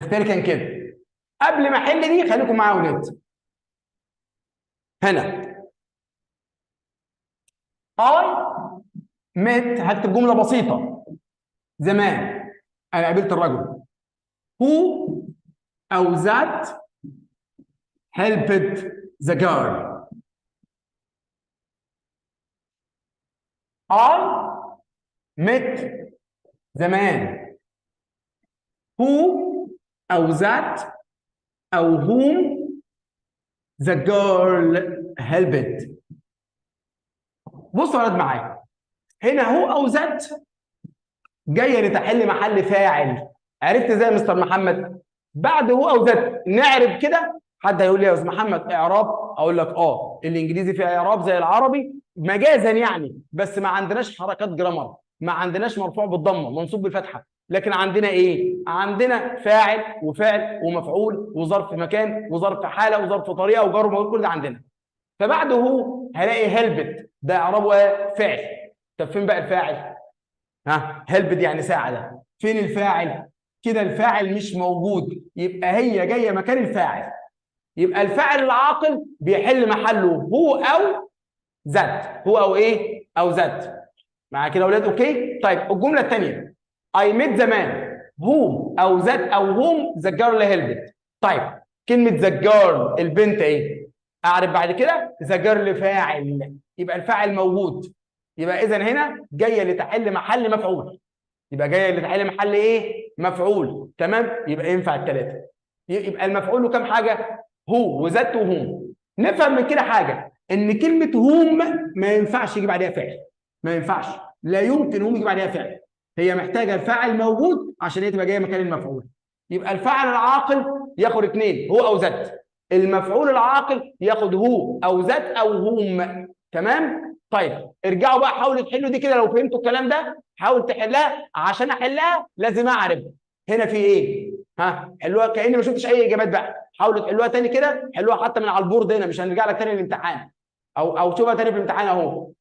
الاختياري كان كده. قبل ما احل دي خليكم معايا يا ولاد. هنا I met، هكتب جملة بسيطة. the man انا قابلت الرجل. who او that helped the girl. I met the man who أو that أو whom the girl helped. بصوا يا ولاد معايا، هنا who أو that جاية لتحل محل فاعل. عرفت ازاي يا مستر محمد؟ بعد who أو that نعرب كده. حد هيقول لي يا استاذ محمد اعراب، اقول لك اه الانجليزي فيه اعراب زي العربي مجازا يعني، بس ما عندناش حركات grammar، ما عندناش مرفوع بالضمه، منصوب بالفتحة، لكن عندنا ايه؟ عندنا فاعل وفعل ومفعول وظرف مكان وظرف حاله وظرف طريقه وجار ومجرور، كل ده عندنا. فبعد who هلاقي helped، ده اعرابه ايه؟ فعل. طب فين بقى الفاعل؟ ها، helped يعني ساعده، فين الفاعل؟ كده الفاعل مش موجود، يبقى هي جاية مكان الفاعل. يبقى الفاعل العاقل بيحل محله who او that، who او ايه؟ او that. مع كده يا اولاد؟ okay. طيب الجملة الثانية I met the man who او that او whom the girl helped. طيب كلمة the girl البنت ايه؟ اعرف بعد كده the girl فاعل، يبقى الفاعل موجود، يبقى اذا هنا جاية لتحل محل مفعول، يبقى جاية لتحل محل ايه؟ مفعول. تمام؟ يبقى ينفع الثلاثة. يبقى المفعول له كام حاجة؟ who و that و whom. نفهم من كده حاجة، ان كلمة whom ما ينفعش يجيب عليها فعل، ما ينفعش، لا يمكن whom يجيب عليها فعل، هي محتاجه الفاعل موجود عشان هي تبقى جاية مكان المفعول. يبقى الفاعل العاقل ياخد اثنين، who او that. المفعول العاقل ياخد who او that او whom. تمام؟ طيب ارجعوا بقى حاولوا تحلوا دي كده، لو فهمتوا الكلام ده حاول تحلها. عشان احلها لازم اعرف هنا في ايه. ها حلوها كاني ما شفتش اي اجابات بقى، حاولوا تحلوها تاني كده، حلوها حتى من على ال board هنا، مش هنرجع لك تاني للامتحان، او شوفها تاني في الامتحان اهو.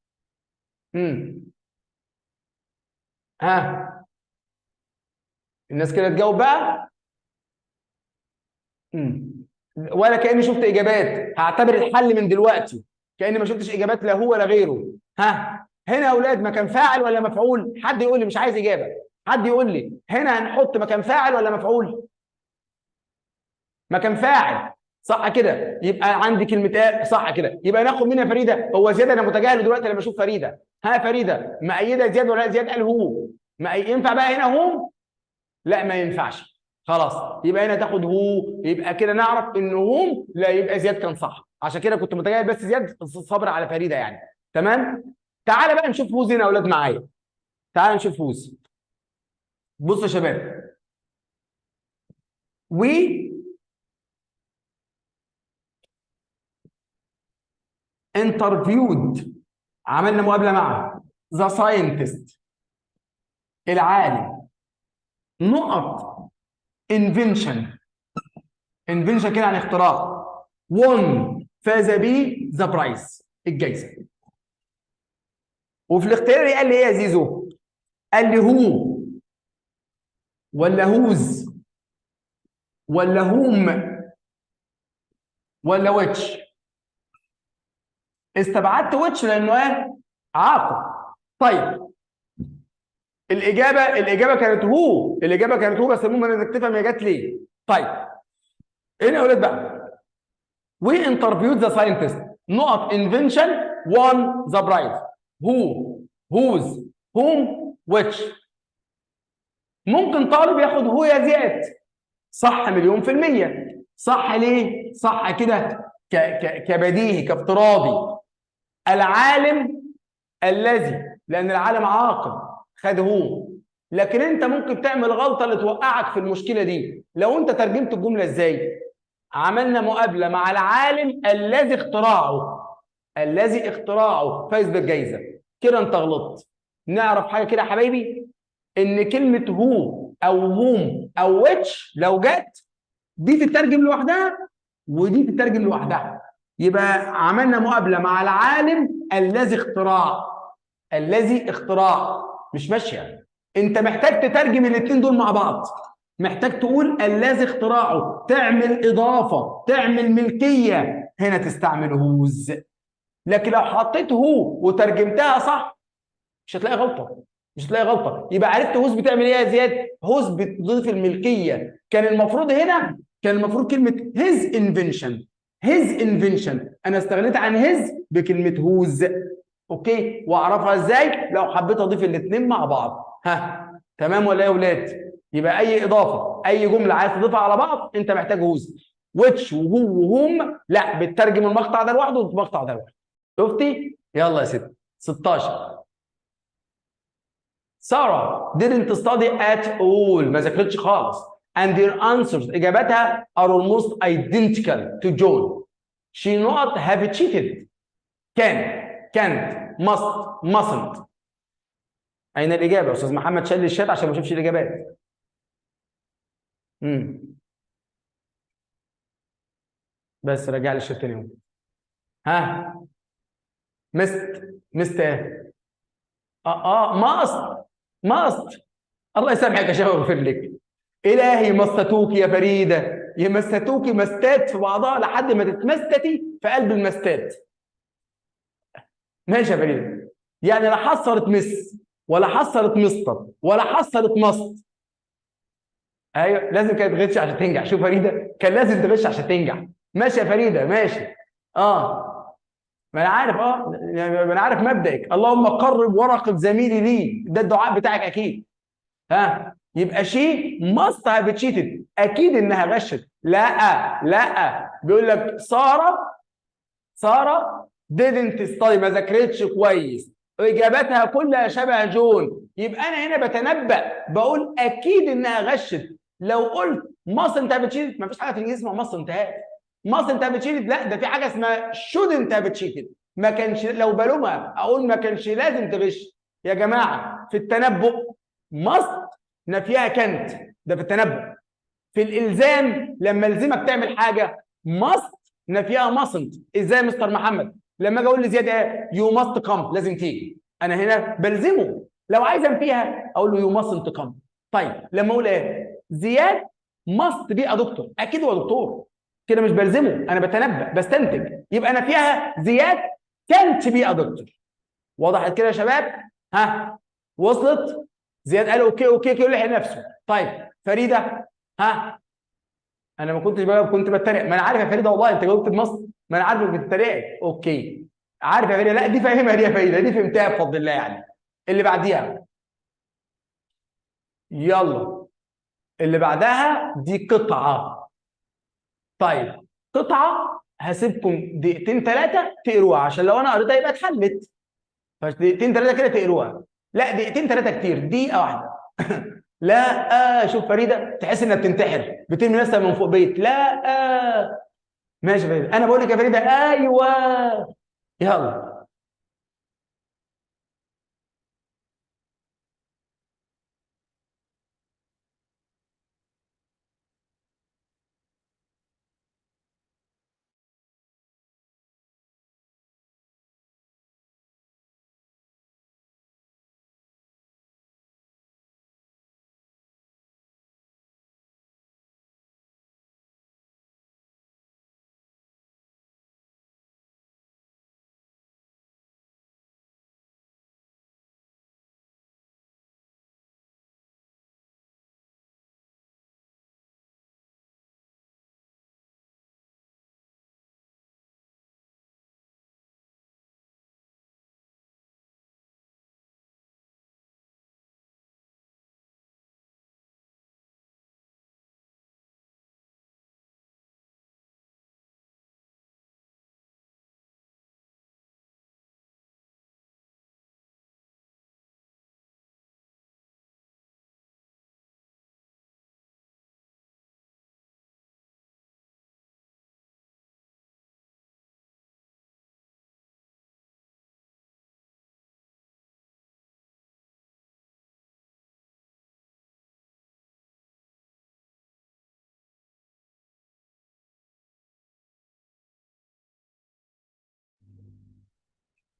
ها الناس كده تجاوب بقى. ولا كاني شفت اجابات، هعتبر الحل من دلوقتي كاني ما شفتش اجابات لا هو ولا غيره. ها هنا يا اولاد مكان فاعل ولا مفعول؟ حد يقول لي، مش عايز اجابه، حد يقول لي هنا هنحط مكان فاعل ولا مفعول؟ مكان فاعل، صح كده؟ يبقى عندي كلمة ايه؟ صح كده. يبقى ناخد مين يا فريدة؟ هو زياد انا متجاهله دلوقتي لما اشوف فريدة. ها فريدة مأيده زياد ولا زياد قال who؟ ما ينفع بقى هنا whom؟ لا ما ينفعش، خلاص يبقى هنا تاخد who. يبقى كده نعرف ان whom لا، يبقى زياد كان صح، عشان كده كنت متجاهل بس زياد صبر على فريدة يعني. تمام؟ تعالى بقى نشوف whose هنا يا اولاد معايا، تعالى نشوف whose. بصوا يا شباب، we interviewed، عملنا مقابله مع the scientist العالم، نقط invention، invention كده يعني اختراع، won فاز بيه the prize الجايزة. وفي الاختياري قال لي ايه يا زيزو؟ قال لي who ولا whose ولا whom ولا which؟ استبعدت which لانه ايه؟ عاقل. طيب الاجابة كانت who، الاجابة كانت who، بس المهم انك تفهم هي جت ليه. طيب هنا يا اولاد بقى we interviewed the scientist نقط invention won the prize، who whose whom which. ممكن طالب ياخد who يا زياد، صح مليون في المية. صح ليه؟ صح كده كبديهي كافتراضي. العالم الذي، لأن العالم عاقل خد who، لكن انت ممكن تعمل غلطة اللي توقعك في المشكلة دي. لو انت ترجمت الجملة ازاي؟ عملنا مقابلة مع العالم الذي اختراعه، الذي اختراعه فاز بالجايزة، كده انت غلطت. نعرف حاجة كده يا حبايبي، ان كلمة who او whom او which لو جت دي تترجم لوحدها ودي تترجم لوحدها. يبقى عملنا مقابلة مع العالم الذي اختراع، الذي اختراع، مش ماشية. انت محتاج تترجم الاثنين دول مع بعض. محتاج تقول الذي اختراعه، تعمل اضافه، تعمل ملكية، هنا تستعمل whose. لكن لو حطيت who وترجمتها صح مش هتلاقي غلطه، مش هتلاقي غلطه. يبقى عرفت whose بتعمل ايه يا زياد؟ whose بتضيف الملكية. كان المفروض هنا، كان المفروض كلمة his invention، his invention، انا استغنيت عن his بكلمه whose. okay، واعرفها ازاي؟ لو حبيت اضيف الاثنين مع بعض. ها تمام ولا ايه يا اولاد؟ يبقى اي اضافه، اي جملة عايز تضيفها على بعض انت محتاج whose. which و who و whom لا، بتترجم المقطع ده لوحده والمقطع ده لوحده. شفتي؟ يلا يا ست. 16 ساره didn't study at all، ما ذاكرتش خالص، and their answers اجاباتها are almost identical to John. She not have cheated. Can, can't, must, mustn't. اين الاجابة؟ استاذ محمد شال الشات عشان ما اشوفش الاجابات. بس رجع لي الشات تاني يوم. ها must، must ايه؟ Must، must. الله يسامحك يا شباب ويغفر لك. الهي مستوك يا فريدة، يمستوكي مستات في بعضها لحد ما تتمستتي في قلب المستات. ماشي يا فريدة، يعني لا حصلت miss ولا حصلت مستر ولا حصلت must. ايوه لازم كانت تغش عشان تنجح. شوف فريدة كان لازم تغش عشان تنجح. ماشي يا فريدة ماشي. ما انا عارف، ما انا عارف مبدئك. اللهم قرب ورقة زميلي لي، ده الدعاء بتاعك اكيد. ها يبقى she must have cheated، اكيد انها غشت. لا لا، بيقول لك ساره، ساره didn't study، ما ذاكرتش كويس، اجاباتها كلها شبه جون. يبقى انا هنا بتنبأ، بقول اكيد انها غشت. لو قلت mustn't have cheated، ما فيش حاجة في الانجليزي اسمها mustn't have، mustn't have cheated، لا ده في حاجة اسمها shouldn't have cheated. ما كانش، لو بلومها اقول ما كانش لازم تغش. يا جماعة في التنبؤ must نفيها كانت، ده في التنبؤ. في الالزام لما الزمك تعمل حاجة must نفيها mustn't. ازاي يا مستر محمد؟ لما اجي اقول لزياد ايه؟ you must come، لازم تيجي، انا هنا بلزمه. لو عايز انفيها اقول له you mustn't come. طيب لما اقول ايه؟ زياد must be a doctor، اكيد هو دكتور، كده مش بلزمه، انا بتنبأ بستنتج. يبقى انا فيها زياد كانت بي ا دكتور. وضحت كده يا شباب؟ ها وصلت؟ زياد قال okay okay okay، لحق نفسه. طيب فريدة، ها انا ما كنتش بقى، كنت بتريق. ما انا عارف يا فريدة والله انت جاوبت بمصر، ما انا عارفك بتتريق. okay عارف يا فريدة، لا دي فاهمها دي يا فريدة، دي فهمتها بفضل الله يعني. اللي بعديها يلا، اللي بعدها دي قطعه. طيب قطعه هسيبكم دقيقتين ثلاثة تقروها، عشان لو انا قريتها يبقى اتحلت. فدقيقتين ثلاثة كده تقروها. لا دقيقتين ثلاثة كتير، دقيقة واحدة. لا شوف فريدة تحس انها بتنتحر، بترمي نفسها من فوق بيت. لا ماشي يا فريدة، انا بقول لك يا فريدة ايوه يلا.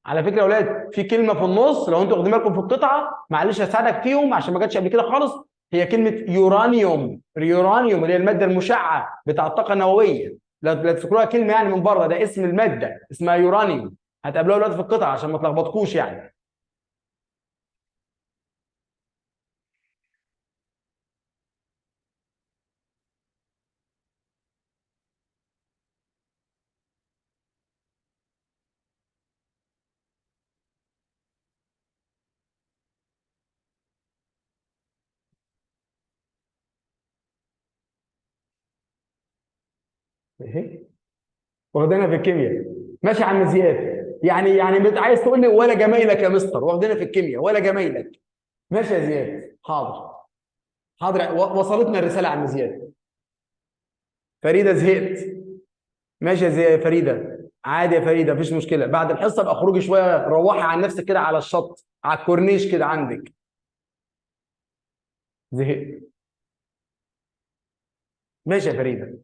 على فكرة يا اولاد في كلمة في النص لو انتوا واخدين بالكم في القطعة، معلش هساعدك فيهم عشان ما جاتش قبل كده خالص. هي كلمة يورانيوم. يورانيوم اللي هي المادة المشعه بتاع الطاقة النووية. لا تفكروها كلمة يعني من بره، ده اسم المادة اسمها يورانيوم. هتقابلوها دلوقتي في القطعة عشان ما تلخبطكوش يعني. اهي واخدينها في الكيمياء. ماشي يا عم زياد، يعني عايز تقول لي ولا جمايلك يا مستر، واخدينها في الكيمياء ولا جمايلك. ماشي يا زياد، حاضر حاضر، وصلتنا الرسالة يا عم زياد. فريدة زهقت. ماشي يا زياد فريدة، عادي يا فريدة مفيش مشكلة. بعد الحصة ابقى اخرجي شوية، روحي عن نفسك كده على الشط على الكورنيش كده عندك. زهقت. ماشي يا فريدة.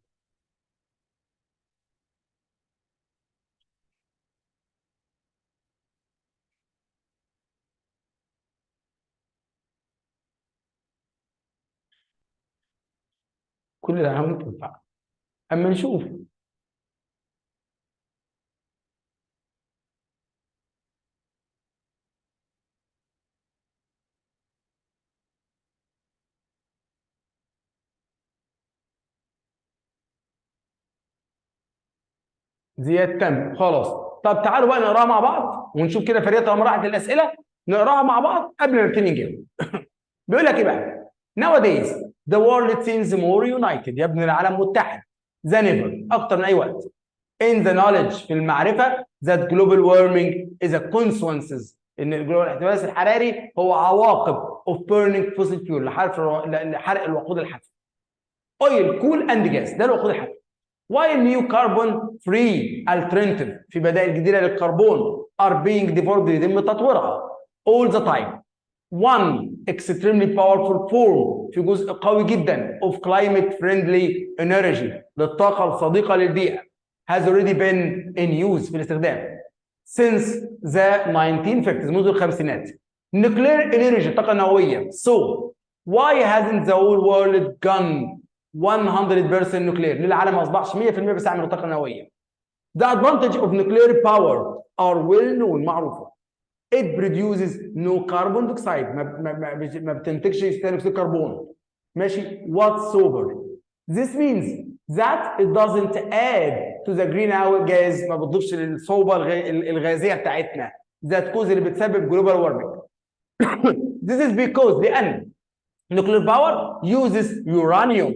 كل العوامل تنفع. اما نشوف. زياد تم خلاص. طب تعالوا بقى نقراها مع بعض ونشوف كده فريدة طالما راحت للاسئلة نقراها مع بعض قبل ما نبتدي نجاوب. بيقول لك ايه بقى؟ Nowadays the world seems more united. يا ابن العالم متحد than ever، اكتر من اي وقت. In the knowledge، في المعرفة، that global warming is a consequences، ان الاحتباس الحراري هو عواقب of burning fossil fuel، لحرق الوقود الحفري. Oil, coal and gas، ده الوقود الحفري. While new carbon free alternative، في بدائل جديدة للكربون، are being developed، يتم تطويرها all the time. One extremely powerful form، في جزء قوي جدا of climate friendly energy، للطاقة الصديقة للبيئة، has already been in use، في الاستخدام since the 1950s، منذ الخمسينات. Nuclear energy، الطاقة النووية. So why hasn't the whole world gone 100% nuclear؟ ليه العالم ما اصبحش 100% بيستعمل الطاقة النووية؟ The advantage of nuclear power are well known، معروفة. It produces no carbon dioxide، ما بتنتجش ثاني اكسيد كربون. ماشي، whatsoever. This means that it doesn't add to the greenhouse gas، ما بتضيفش للصوبة الغازية بتاعتنا that cause، اللي بتسبب global warming. This is because، لأن nuclear power uses uranium,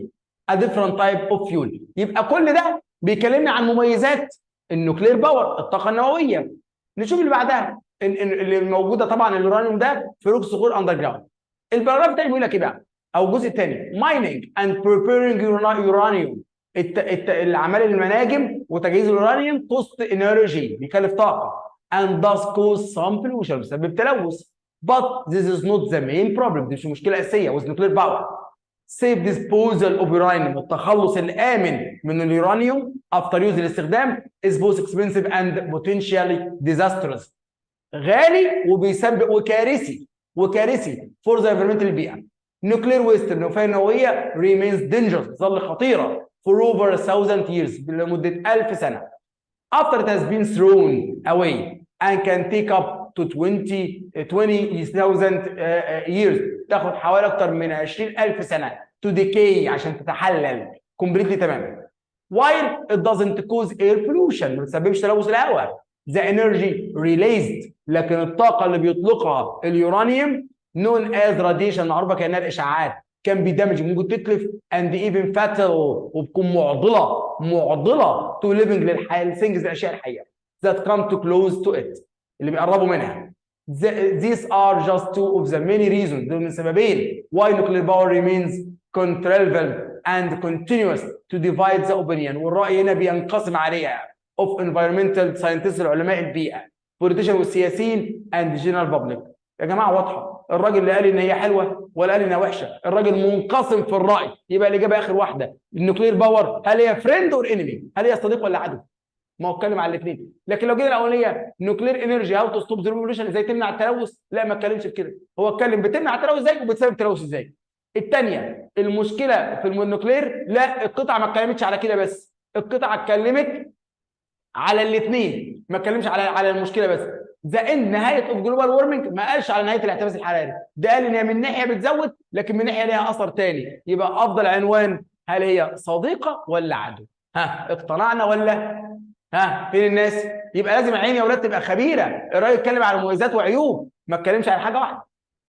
a different type of fuel. يبقى كل ده بيكلمنا عن مميزات ال nuclear power، الطاقة النووية. نشوف اللي بعدها اللي موجودة طبعا اليورانيوم ده في روك صخور underground. ال paragraph الثاني بيقول لك ايه بقى؟ او الجزء الثاني، mining and preparing uranium، الاعمال المناجم وتجهيز اليورانيوم cost energy، بيكلف طاقة، and does cause some pollution، بيسبب تلوث. But this is not the main problem، دي مش مشكلة اساسية with nuclear power. Safe disposal of uranium، التخلص الامن من اليورانيوم after use، الاستخدام، is both expensive and potentially disastrous، غالي وبيسبب وكارثي for the environmental، البيئة. Nuclear waste، النفاية النووية، remains dangerous، تظل خطيرة for over 1000 years، لمدة 1000 سنة، after it has been thrown away and can take up to 20,000 years، تاخد حوالي اكتر من 20,000 سنة to decay، عشان تتحلل completely تماما. While it doesn't cause air pollution، ما بتسببش تلوث الهواء، the energy released، لكن الطاقة اللي بيطلقها اليورانيوم known as radiation، معروفة كأنها الإشعاعات، can be damaging، ممكن تتلف، and even fatal، وبتكون معضلة to living، للحياة، things، الأشياء الحية that come too close to it، اللي بيقربوا منها. These are just two of the many reasons، دول من سببين، why nuclear power remains controversial and continues to divide the opinion، والرأي هنا بينقسم عليها، of environmental scientists، العلماء البيئة، politicians والسياسيين، and general public. يا جماعة واضحة، الراجل اللي قال إن هي حلوة ولا قال إنها وحشة، الراجل منقسم في الرأي. يبقى الإجابة آخر واحدة، ال nuclear power هل هي friend or enemy؟ هل هي صديق ولا عدو؟ ما هو اتكلم على الاثنين. لكن لو جينا الاولانية nuclear energy how to stop the pollution، ازاي تمنع التلوث؟ لا ما اتكلمش في كده، هو اتكلم بتمنع التلوث ازاي وبتسبب التلوث ازاي. الثانية المشكلة في ال nuclear، لا القطعة ما اتكلمتش على كده بس، القطعة اتكلمت على الاثنين، ما اتكلمش على المشكلة بس. the end نهاية of global warming، ما قالش على نهاية الاحتباس الحراري، ده قال ان هي من ناحية بتزود لكن من ناحية ليها اثر ثاني. يبقى افضل عنوان هل هي صديقه ولا عدو؟ ها اقتنعنا ولا ها فين الناس؟ يبقى لازم عيني يا اولاد تبقى خبيرة، الراجل يتكلم على مميزات وعيوب، ما اتكلمش على حاجة واحدة.